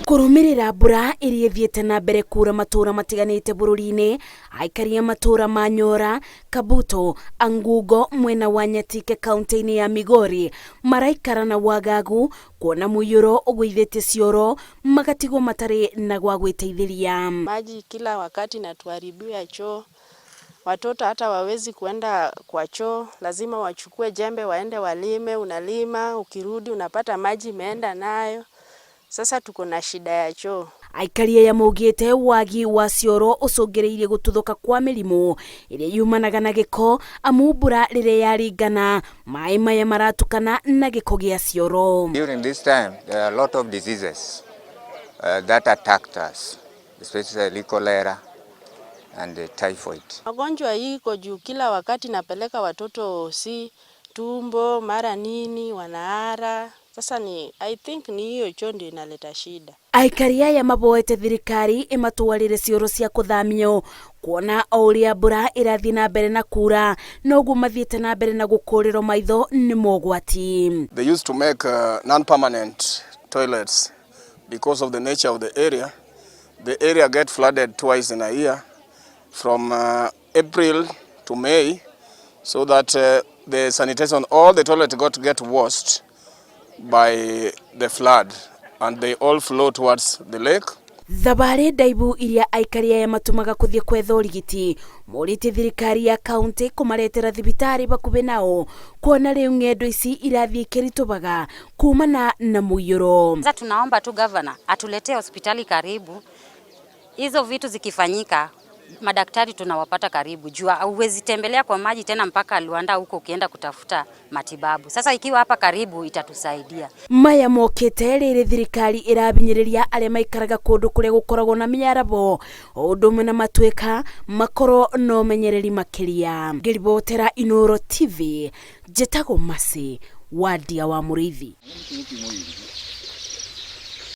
Kũrũmĩrĩra mbura ĩrĩa ĩthiĩte na mbere kuura matũũra matiganĩte bũrũri-inĩ, aikari a matũũra ma Nyora, Kabuto, Angugo mwena wa Nyatike kaunti-inĩ ya Migori maraikara na wagagu kuona mũiyũro ũgũithĩtie cioro magatigwo matarĩ na gwa gwĩteithĩria. Maji kila wakati inatuharibia choo. Watoto hata wawezi kuenda kwa choo, lazima wachukue jembe waende walime. Unalima, ukirudi unapata maji imeenda nayo. Sasa tuko na shida ya choo. Aikari aya maugĩte wagi wa cioro ũcũngĩrĩirie gũtuthũka kwa mĩrimũ ĩrĩa yumanaga na gĩko amu mbura rĩrĩa yaringana maĩ maya maratukana na gĩko gĩa cioro. During this time, there are a lot of diseases that attacked us, especially cholera and typhoid. Magonjwa iko juu kila wakati napeleka watoto si tumbo mara nini wanahara. Sasa ni I think ni hiyo choo ndio inaleta shida. Aikari aya maboete thirikari ĩmatwarĩre cioro cia kũthamio kuona o ũrĩa mbura ĩrathiĩ na mbere na kura noguo mathiĩte na mbere na gũkũrĩrwo maitho nĩ mogwati. They used to make non-permanent toilets because of the nature of the area. The area get flooded twice in a year from April to May, so that the sanitation, all the toilets got get washed by the flood and they all flow towards the lake. Thabarĩ ndaibu iria aikari aya matumaga kũthiĩ kwetha ũrigiti morĩtie thirikari ya kaunti kũmaretera thibitarĩ bakuhĩ nao kuona rĩu ng'endo ici irathiĩ ikĩritũbaga kumana na mũiyũro. Sasa tunaomba tu governor atuletee hospitali karibu. Hizo vitu zikifanyika, madaktari tunawapata karibu. Jua huwezi tembelea kwa maji tena mpaka Luanda huko ukienda kutafuta matibabu. Sasa ikiwa hapa karibu itatusaidia. Maya mokĩte rĩrĩ thirikari ĩrabinyĩrĩria arĩa maikaraga kũndũ kũrĩa gũkoragwo na mĩarabo o ũndũ ũmwe na matuĩka makorwo na ũmenyereri makĩria. Ngĩribotera Inooro TV, njĩtagwo Mercy Wandia wa Mũrĩithi.